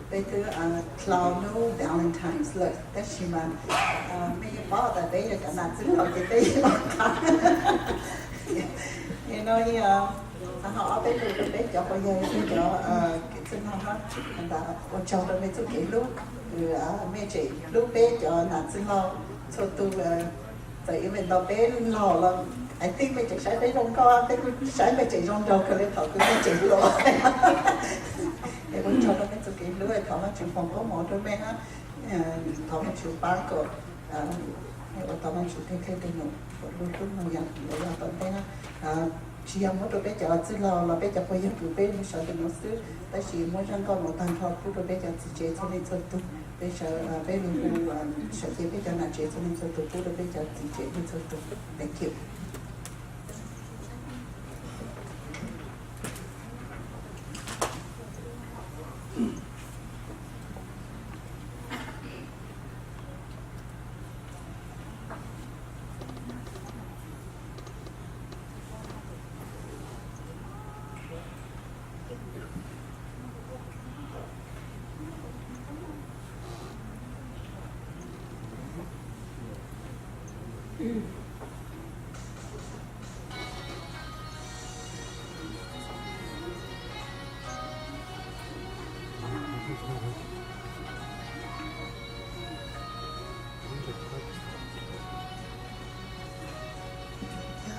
Peb twb dlau hnub Valentine's lawm tab sis mas mej yeej paub tas peb yog cov nam txwj laug ces peb yeej ua tham. No xav ho ob peb lus rau peb cov quas yawg thiab cov kev txwj laug hab, ua tsaug rau mej txuj kev hlub, mej tseem hlub peb cov nam txwj laug txhua tus. Txawm even though peb laug los I think mej tseem saib peb zoo nkauj, peb kuj saib mej tseem zoo nraug kawg li thaum kuv mej tseem hluas. Es ua tsaug rau mej txuj kev hlub, thov Vaajtswv foom koob moov rau mej hab, thov Vaajtswv pab kom ua tau Vaajtswv tej thej tej num kom lub hlub moog yaam lawv yog tom ntej na. Tsis yog muab rau peb cov txwj laug los peb cov quas yawg kws peb lug sawv ntawm nuav xwb, tab sis muab zaj nkauj nuav taag nrho pub rau peb cov txiv tsev txhua leej txhua tug. Peb sawv, peb lug hu sawv cev peb cov nam tsev txhua leej txhua tug pub rau peb cov txiv tsev leej txhua tug. Thank you.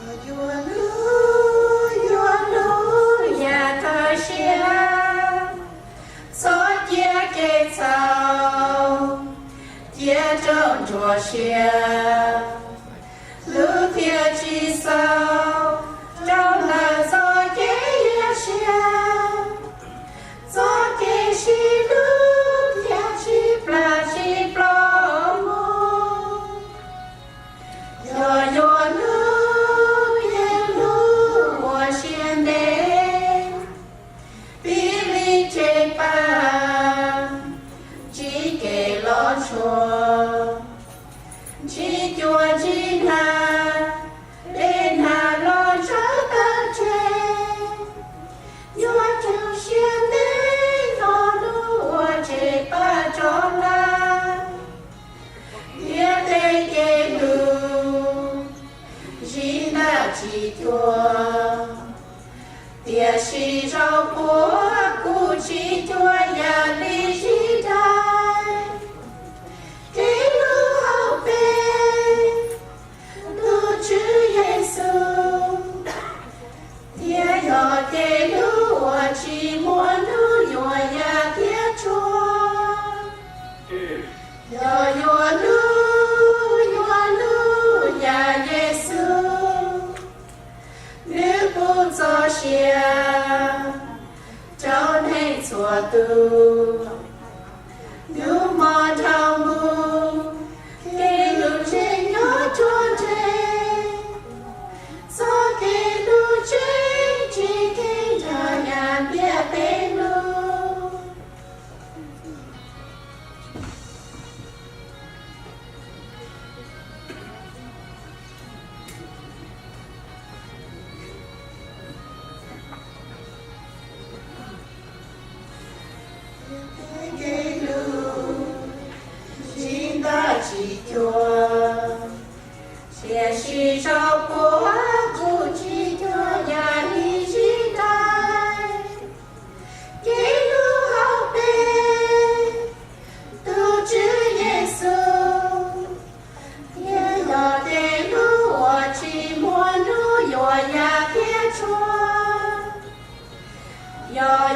Yog yuav hlub, yuav hlub yaam kawg siab, txhob cia kev txhaum cia rau ntsuag siab. Hlub thiaj tsis xaus rau lawv txoj kev ywj siab, txoj kev sib hlub thiaj tsis plam tsis ploj mus. Yog yuav hlub, yeej hlub ua siab ntev, pib li tsev paj, ntsib kev loj tshua, ntsib cua ntsib nag, dej nag los ntsawv tawg tseg, yuav tsum siab ntev hnov lub ua tsev paj rov lawm. Thiab tej kev hlub, zib ntaj tsis cuag, tiam sis zaum puag kuj tsis cuag yam li zib ntaj. Kev hlub hauv peb tus Tswv Yexus, thiaj yog kev hlub uas tsis muaj hnub yuav yaj thiab tshua. Yog yuav hlub, yuav hlub yam Yexus, nws pub txoj sia rau neeg txhua tus. Hnub hmo dhau mus, kev hlub tseem nyob ruaj nreg. Txoj kev hlub tseem tsim kheev nrog yam ntiaj teb hlub. Kev hlub, zib ntaj tsis cuag, tiam sis zaum puag kuj tsis cuag yam li zib ntaj. Kev hlub hauv peb tus Tswv Yexus, thiaj yog kev hlub uas tsis muaj hnub yuav yaj thiab tshua. Yog